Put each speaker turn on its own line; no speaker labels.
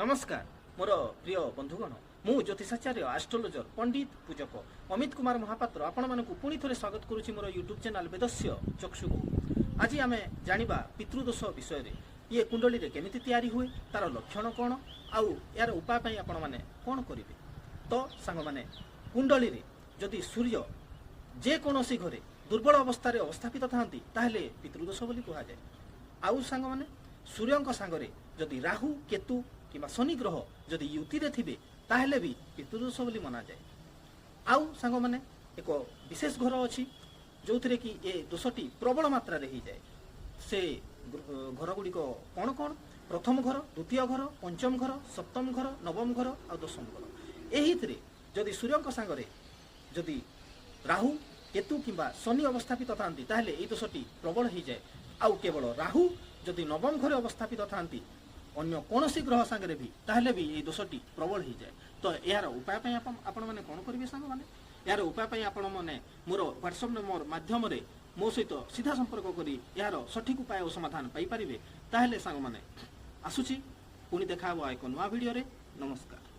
ନମସ୍କାର ମୋର ପ୍ରିୟ ବନ୍ଧୁଗଣ, ମୁଁ ଜ୍ୟୋତିଷାଚାର୍ଯ୍ୟ, ଆଷ୍ଟ୍ରୋଲୋଜର, ପଣ୍ଡିତ, ପୂଜକ ଅମିତ କୁମାର ମହାପାତ୍ର ଆପଣମାନଙ୍କୁ ପୁଣି ଥରେ ସ୍ୱାଗତ କରୁଛି ମୋର ୟୁଟ୍ୟୁବ୍ ଚ୍ୟାନେଲ୍ ବେଦସ୍ୟ ଚକ୍ଷୁକୁ। ଆଜି ଆମେ ଜାଣିବା ପିତୃଦୋଷ ବିଷୟରେ। ଇଏ କୁଣ୍ଡଳୀରେ କେମିତି ତିଆରି ହୁଏ, ତାର ଲକ୍ଷଣ କ'ଣ ଆଉ ଏହାର ଉପାୟ ପାଇଁ ଆପଣମାନେ କ'ଣ କରିବେ। ତ ସାଙ୍ଗମାନେ, କୁଣ୍ଡଳୀରେ ଯଦି ସୂର୍ଯ୍ୟ ଯେକୌଣସି ଘରେ ଦୁର୍ବଳ ଅବସ୍ଥାରେ ଅବସ୍ଥାପିତ ଥାନ୍ତି, ତାହେଲେ ପିତୃଦୋଷ ବୋଲି କୁହାଯାଏ। ଆଉ ସାଙ୍ଗମାନେ, ସୂର୍ଯ୍ୟଙ୍କ ସାଙ୍ଗରେ ଯଦି ରାହୁ, କେତୁ କିମ୍ବା ଶନି ଗ୍ରହ ଯଦି ୟୁତିରେ ଥିବେ, ତାହେଲେ ବି ପିତୃଦୋଷ ବୋଲି ମନାଯାଏ। ଆଉ ସାଙ୍ଗମାନେ, ଏକ ବିଶେଷ ଘର ଅଛି ଯେଉଁଥିରେ କି ଏ ଦୋଷଟି ପ୍ରବଳ ମାତ୍ରାରେ ହେଇଯାଏ। ସେ ଘର ଗୁଡ଼ିକ କ'ଣ କ'ଣ? ପ୍ରଥମ ଘର, ଦ୍ୱିତୀୟ ଘର, ପଞ୍ଚମ ଘର, ସପ୍ତମ ଘର, ନବମ ଘର ଆଉ ଦଶମ ଘର। ଏହିଥିରେ ଯଦି ସୂର୍ଯ୍ୟଙ୍କ ସାଙ୍ଗରେ ଯଦି ରାହୁ, କେତୁ କିମ୍ବା ଶନି ଅବସ୍ଥାପିତ ଥାନ୍ତି, ତାହେଲେ ଏଇ ଦୋଷଟି ପ୍ରବଳ ହେଇଯାଏ। ଆଉ କେବଳ ରାହୁ ଯଦି ନବମ ଘରେ ଅବସ୍ଥାପିତ ଥାନ୍ତି ଅନ୍ୟ କୌଣସି ଗ୍ରହ ସାଙ୍ଗରେ ବି, ତାହେଲେ ବି ଏଇ ଦୋଷଟି ପ୍ରବଳ ହେଇଯାଏ। ତ ଏହାର ଉପାୟ ପାଇଁ ଆପଣମାନେ କ'ଣ କରିବେ? ସାଙ୍ଗମାନେ, ଏହାର ଉପାୟ ପାଇଁ ଆପଣମାନେ ମୋର ହ୍ୱାଟ୍ସଆପ୍ ନମ୍ବର ମାଧ୍ୟମରେ ମୋ ସହିତ ସିଧା ସମ୍ପର୍କ କରି ଏହାର ସଠିକ ଉପାୟ ଓ ସମାଧାନ ପାଇପାରିବେ। ତାହେଲେ ସାଙ୍ଗମାନେ, ଆସୁଛି, ପୁଣି ଦେଖା ହେବ ଏକ ନୂଆ ଭିଡ଼ିଓରେ। ନମସ୍କାର।